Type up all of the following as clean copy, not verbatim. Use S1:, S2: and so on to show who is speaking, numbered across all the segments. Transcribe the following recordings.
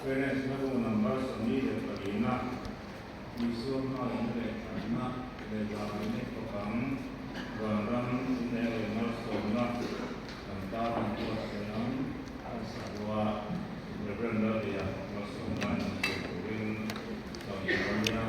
S1: Parents hla bu number 44 na Isua hmangaihna leh thatna leh zahmehna i fak ang, Vanram inneih leh malsawmna kan tan an buatsaih ang, an sahlua Reverend Laldeia malsawmna in sawi turin sawm tur a nia.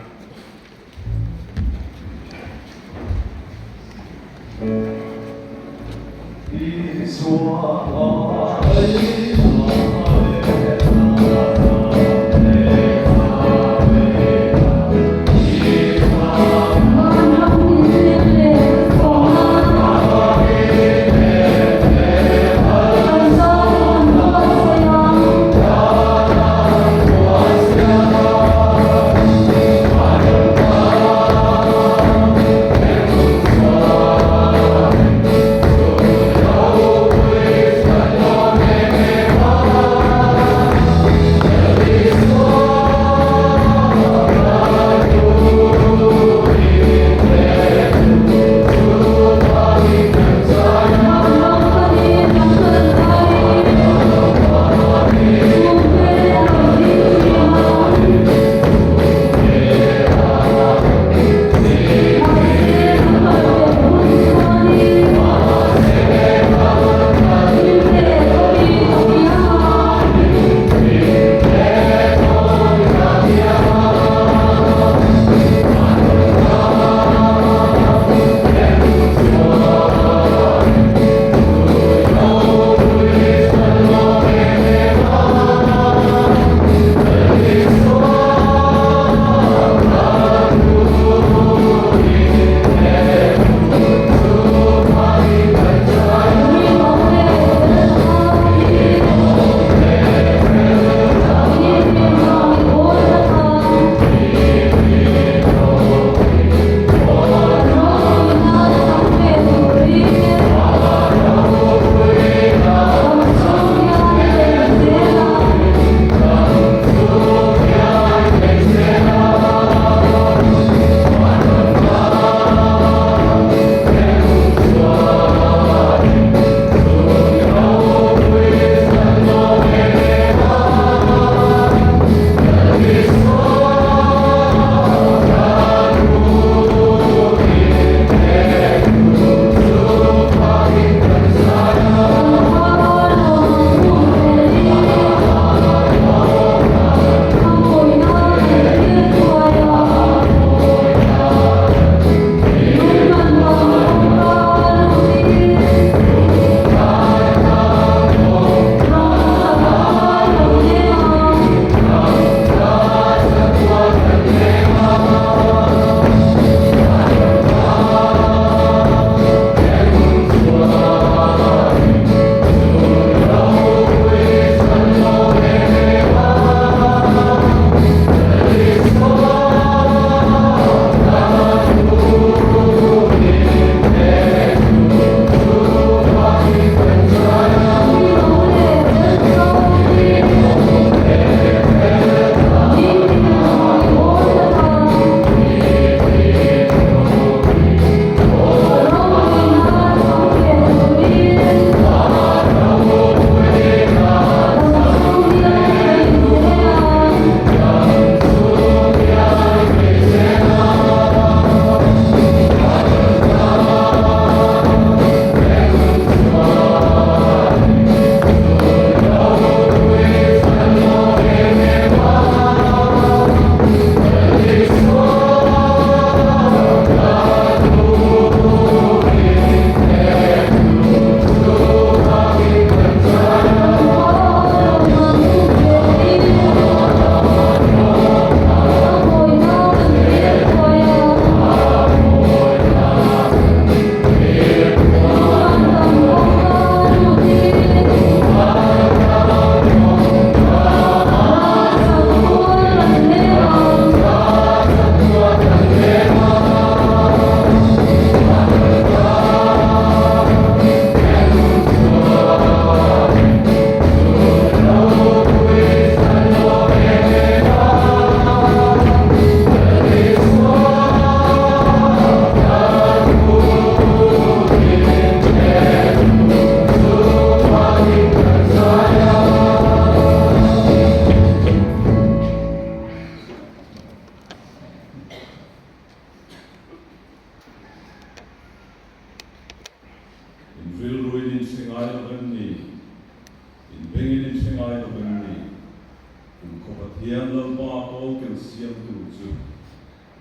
S2: Pathian Lalpa kawlkel siamtu chu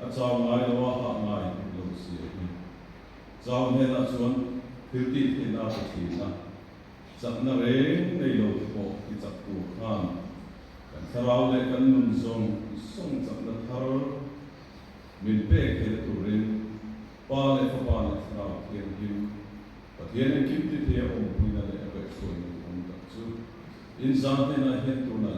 S2: a chau ngai lo a, hah ngai hek lo sia hi. Chau hnenah chuan thil tih theihna pe thin a, chakna reng nei lo te pawh ti chak tur khan kan thlarau leh kan nun zawng zawng chakna thar min pek theihna turin Pa leh Fapa leh Thlarau Thianghlim Pathian engkim ti thei a awmpuina leh a kaihhruaina duhawm tak chu inzam hnenah hian tunah.